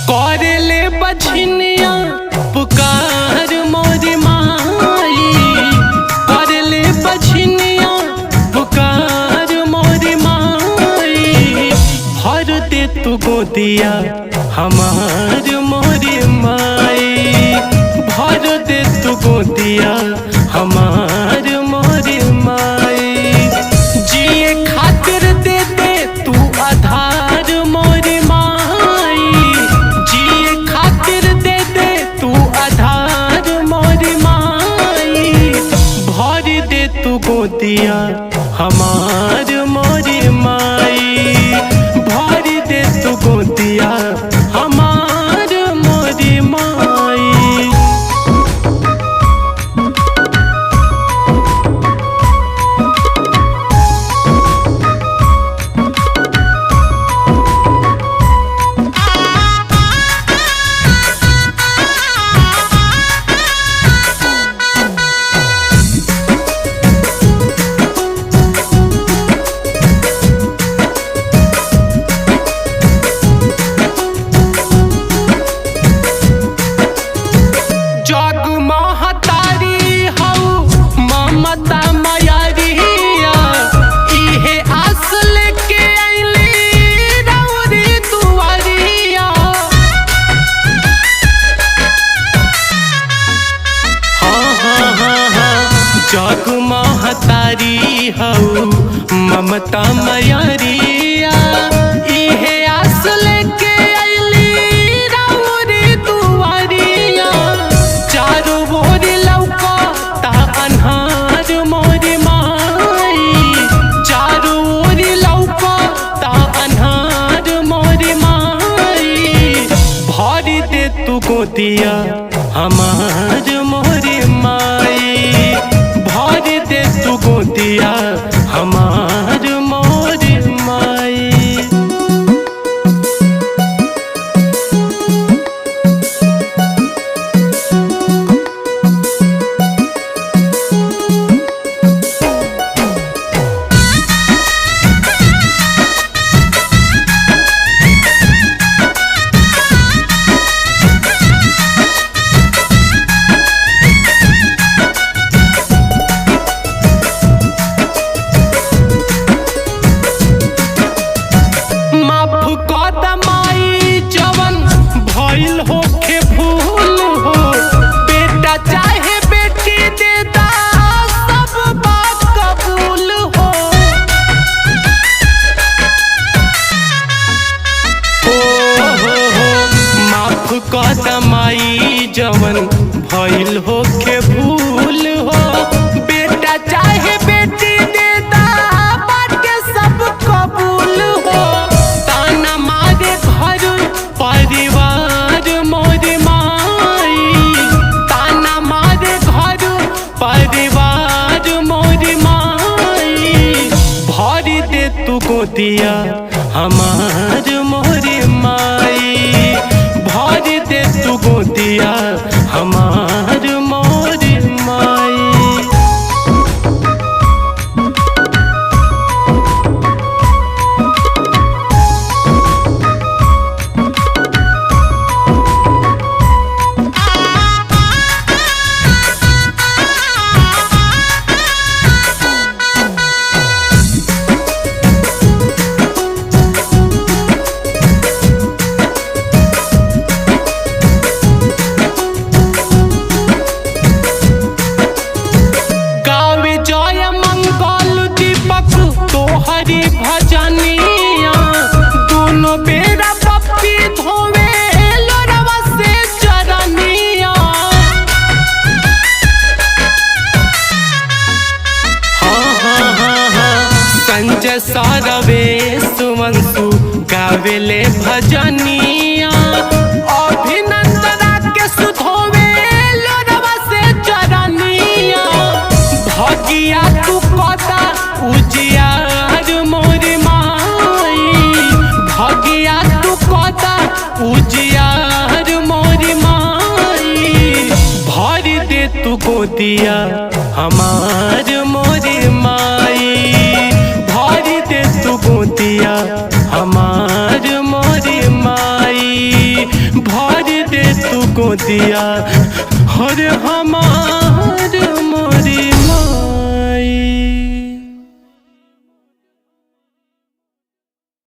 करेले बझनिया पुकार मोरी माई, करेले बझनिया पुकार मोरी माई, भर दे तू गोदिया हमार मोरी माई, भर दे तू गोदिया हमार मोरी माई। जिए खातिर दे दे तू आधार मोरी माई, जिए खातिर दे दे तू आधार मोरी माई, भर दे तू गोदिया हमार मोरी माई, भर दे तू गोदिया हमार मोरी माई। जग महतारी हऊ ममता मयरिया, इहे आस लेके अइली रउरी दुआरिया। हाँ हाँ हाँ हाँ, जग महतारी हऊ ममता मयरिया, इहे आस लेके अइली रउरी दुआरिया। चारू ओर लौकता अन्हार मोरी माई, चारू ओर लौकता अन्हार मोरी माई, भर दे तू गोदिया हमार मोरी माई, भर दे तू गोदिया हमार मोरी माई। माफ कर माई जवन भइल होखे भूल हो, बेटा चाहे बेटी दे दा सब बात कबूल हो। ओ हो हो, माफ कर माई जवन भइल होखे भूल हो, बेटा चाहे बेटी दे दा बाटे सब कबूल हो। ताना मारे घर परिवार मोर माई, ताना मारे घर परिवार मोर माई, भर दे तू गोदिया हमार मोरी माई, भर दे तू गोदिया हमार मोरी माई। सारवे सुमंसु गावेले भजनिया। अभिनंदना के सुधोवे लोरवा से चरनिया। भगिया तू कदा उजियार मोर माई, भगिया तू कदा उजियार मोर माई। भर दे तू गोदिया हमार मोर माई, भर दे तू गोदिया हमार मोर माई, भर दे तू गोदिया हर हमार।